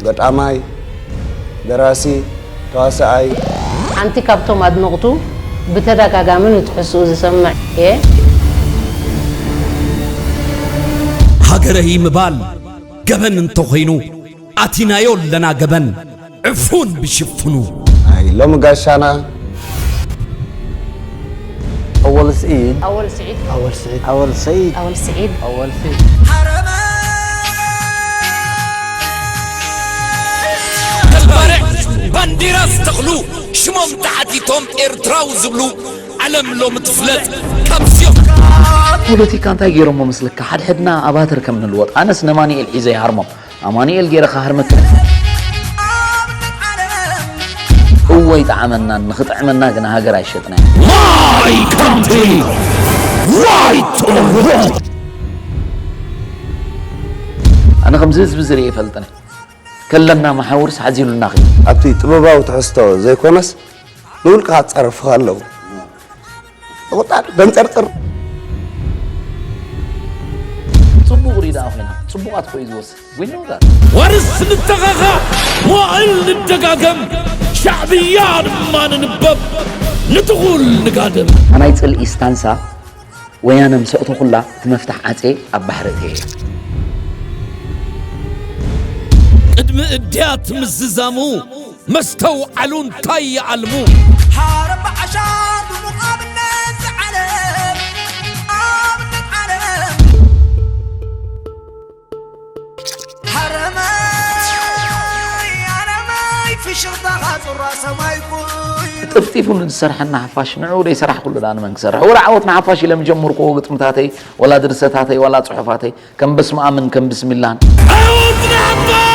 ገጣማይ፣ ደራሲ፣ ተዋሳኣይ። ሓንቲ ካብቶም ኣድነቕቱ ብተደጋጋሚ ንትሕዝትኡ ዝሰምዕ እየ። ሃገረይ ምባል ገበን እንተኾይኑ፣ ኣቲናዮ ኣለና ገበን ዕፉን ብሽፍኑ። ናይ ሎሚ ጋሻና ኣወል ስዒድ ኣወል ስዒድ ኣወል ስዒድ ኣወል ሰይድ ኣወል ስዒድ ኣወል ሰይድ ተልባርዕ ባንዲራ ዝተኽሉ ሽሞም ተሓቲቶም ኤርትራዊ ዝብሉ ዓለም ሎሚ ትፍለጥ ካብዚኦም። ፖለቲካ እንታይ ገይሮሞ መስለካ? ሓድሕድና ኣባትር ከም ንልወጥ። ኣነስ ነማንኤል ሒዘ ይሃርሞም። ኣማንኤል ገይረ ክሃርመካ። እወ ይጠዓመናን ንኽጥዕመና ግና ሃገር ኣይሸጥናያ። My country! Why Oromo? ኣነ ከምዚ ህዝቢ ዝርኢ ይፈልጥን ከለና መሓውርስ ሓዚሉና ኸ ኣብቲ ጥበባዊ ትሕዝቶ ዘይኮነስ ንውልቅኻ ትጸርፍኻ ኣለዉ። ቁጣር ደንጠርጥር ጽቡቕ ሪዳ ኮይና ጽቡቓት ኮዩ ዝወስድ We know that. ዋርስ ንተኻኻ መዋእል ንደጋገም ሻዕብያ ድማ ንንበብ ንትኹል ንጋደም። ኣናይ ጽልኢ ስታንሳ ወያነ ምስ ኣእተኹላ እቲ መፍታሕ ዓጼ ኣብ ባሕሪ እተየ። ቅድሚ እድያት ምዝዛሙ መስተውዓሉ እንታይ ይዓልሙ? ሓረባ ዓሻ ድሙቕ ኣብነት ዓለም ኣብነት ዓለም ሓረማይ ሓረማይ ፍሽኽታኻ ጹራ ሰማይ ኮይኑ ጥፍጢፉ ንዝሰርሐና ሓፋሽ ንዕኡ ደይሰራሕኩሉ ደኣ ንመን ክሰርሕ? ወላ ዓወት ንሓፋሽ ኢለ ምጀምርክዎ ግጥምታተይ ወላ ድርሰታተይ ዋላ ጽሑፋተይ ከም በስመኣምን ከም ብስሚላን ዓወት ንሓፋሽ!